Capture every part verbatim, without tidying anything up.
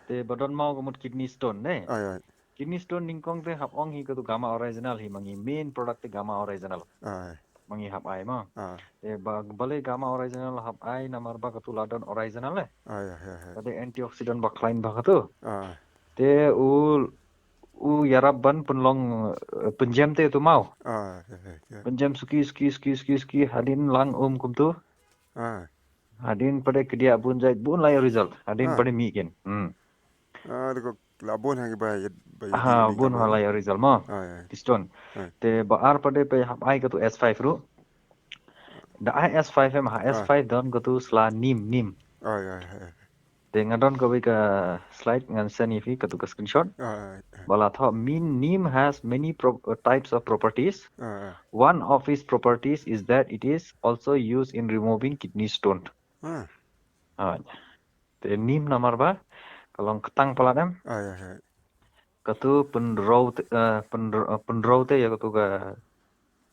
Te ba don maw ka mut kidney stone ne. Ai ai. Kidney stone nyngkong te hap ong hi katu gamma original hi, ma ngi main product te gamma original. Ai. Ma ngi hap ai ma. Ah. Te ba balei gamma original hap ai namar ba katu la don original le. Ai ai ai. Katu antioxidant ba khlain ba katu. Ah. Te u u ïarap ban pynlong, eh, pynjem te tu maw. Ah, okay, okay. Pynjem suki suki suki suki suki hadien lang um kumtu. Ah. Hadien pat de kdiah bun jait bun la ïa result. Hadien pat de mih kin. Hmm. Ah, de ko la bun ha ba ïa ba ïa. Ha, bun ha la ïa result ma. Ah, ya. Piston. Ah. Te ba ar pat de phi hap ai katu S five ruh. Da ai S five em ha S five don katu sla nim nim. Ah, ya, ya. Te nga don kawei ka slide ngan send ïa phi katu ka screenshot. Ah, ah. Ba la thoh mean neem has many pro-, uh, types of properties. Ah, ah. One of its properties is that it is also used in removing kidney stone. Ah. Ah. Te nim namar ba ka long ktang palat em. Ah, ya, ya. Katu pynroi te, eh, pynro-, eh, pynroi te ïa katu ka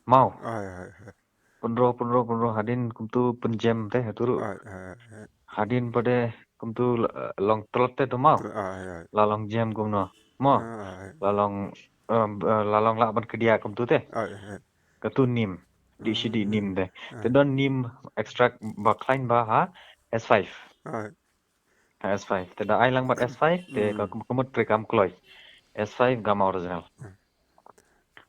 maw. Ah, ya, ya, ya. Pynroi, pynroi, pynroi hadien kumtu pynjem te ha tu ruh. Ah, ah, ah. Hadien pat de kumtu la, eh, long tlot te tu maw. Tlot, ah, ya. La long jem kumno. Mo. Ah, ah, ah. La long, eh, eh, la long lah ban kdiah kumtu te. Ah, ya, ya. Katu nim. Di shi di nim te. Ah. Te don nim extract ba khlain ba ha S five. Ah. Ha S five. Te da ai lang bad S five te ka, ka mut treikam kloi. S five gamma original. Ah.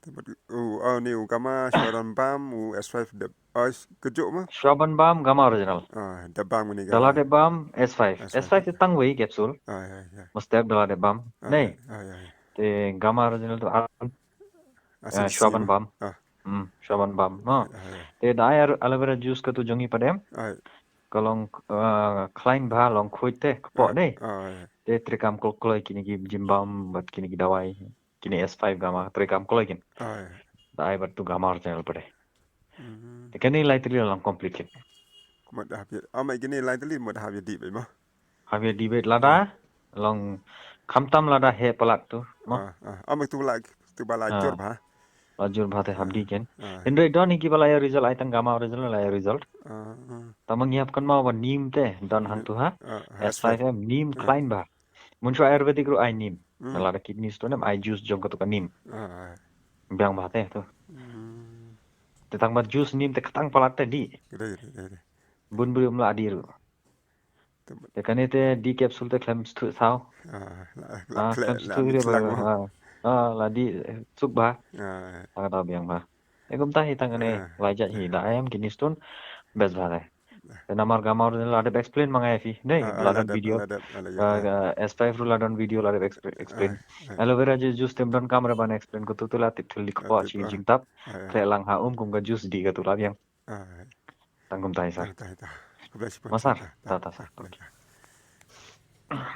Te bad u, oh, ni u gamma Schwabenbaum, u S five da, oh, ka juk ma? Schwabenbaum gamma original. Ah, da bam ni. Da la da bam S five. S five. S five te tang wei capsule. Ah, ya, ya. Mustep da la da bam. Ah, nei. Ah, ya, ya. Te gamma original tu ar Asin, eh, Schwabenbaum. Ah. Hmm, Schwabenbaum. No. Ah, ya. Te da ai ar-, aloe vera juice katu jong ngi pat em. Ah. Ka long, eh, khlain ba long khuid te kpoh nei. Ah, ya. Te treikam kloi kine ki jim bam bad kine ki dawai. Kine S five gamma treikam kloi kin. Ah, ya. Da ai bad tu gamma original pat de. Hmm. Te kane lai tylli long complete kin. Kumut da hap ïa, ah, ma kine lai tylli mut da hap ïa dih bad ma. Hap ïa dih bad lada long khamtam lada heh palat tu. Ma. Ah, ah. Am tu la, tu ba la jur ba. La jur ba te hap dih kin. Ah. Hynrei don hi ki ba la ïa result, ai tang gamma original la ïa result. Ah, ah. Tang ma ngi hap kynmaw ba nim te don hangtu ha. Ah, ah, S five em nim khlain ba. Mynshuwa Ayurvedic ruh ai nim. Hmm. Lada kidney stone em ai juice jong katu ka nim. Ah, ah. Biang ba te tu. Hmm. Te tang ba juice nim te ktang palat te dih. Dih, dih, dih, dih. Bun briew ym lah dih ruh. Te kane te dih capsule te khlem shu thaw. Ah, la, la, ah, khlem shu thaw. Ah, ah, la dih, eh, suk ba. Ah. Ka da biang ba. E kumta hi tang kane, ah, lai jait hi da ai em kidney stone best ba te. Te namar gamma original la dep explain ma nga ïa phi. Nei, ah, la don video. La dep, la dep, la dep, ah, S five ruh la don video la dep expl-, explain. Ah, ah. Aloe vera ju-, juice te ym don kamra ban explain katu tu la tip thylli kpoh shi jingtap. Ah, ah. Te lang ha um kum ka juice dih katu la biang. Ah. Tang kumta hi sir. Tang, tang, tang. Khublei shibun. Ma sir. Tang, tang, tang, sir. Tang, tang.